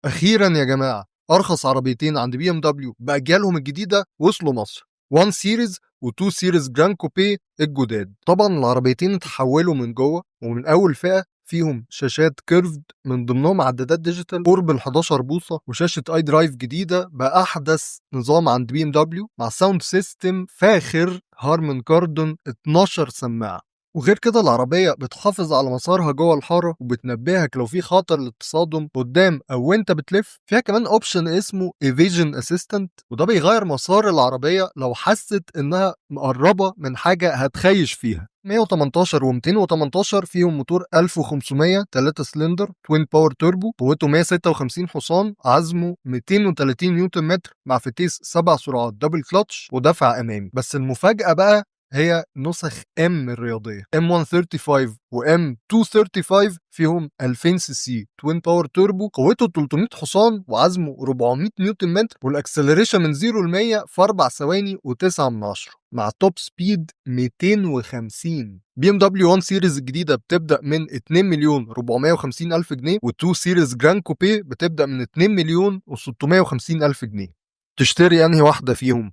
اخيرا يا جماعه، ارخص عربيتين عند BMW باجيالهم الجديدة وصلوا مصر، 1 Series و2 Series Gran Coupe الجداد. طبعا العربيتين اتحولوا من جوه، ومن اول فئة فيهم شاشات curved، من ضمنهم عدادات digital قرب ال 11 بوصه، وشاشه iDrive جديدة باحدث نظام عند BMW، مع sound system فاخر Harman Kardon 12 سماعه. وغير كده العربية بتحافظ على مسارها جوه الحارة، وبتنبهك لو في خطر للتصادم قدام أو وانت بتلف. فيها كمان option اسمه Evasion Assistant، وده بيغير مسار العربية لو حست إنها مقربة من حاجة هتخيش فيها. 118 و 218 فيهم موتور 1500 3 سلندر twin power turbo، قوته 156 حصان، عزمه 230 نيوتن متر، مع فتيس 7 سرعات double clutch ودفع امامي. بس المفاجأة بقى هي نسخ M الرياضية، M135 و M235، فيهم 2000 cc twin power turbo، قوته 300 حصان وعزمه 400 نيوتن متر، وال acceleration من 0 ل 100 في 4 ثواني و9 من 10 مع top speed 250. BMW 1 Series الجديدة بتبدا من 2 مليون 450 الف جنيه، و2 Series Gran Coupe بتبدا من 2 مليون و650 الف جنيه. تشتري انهي واحدة فيهم؟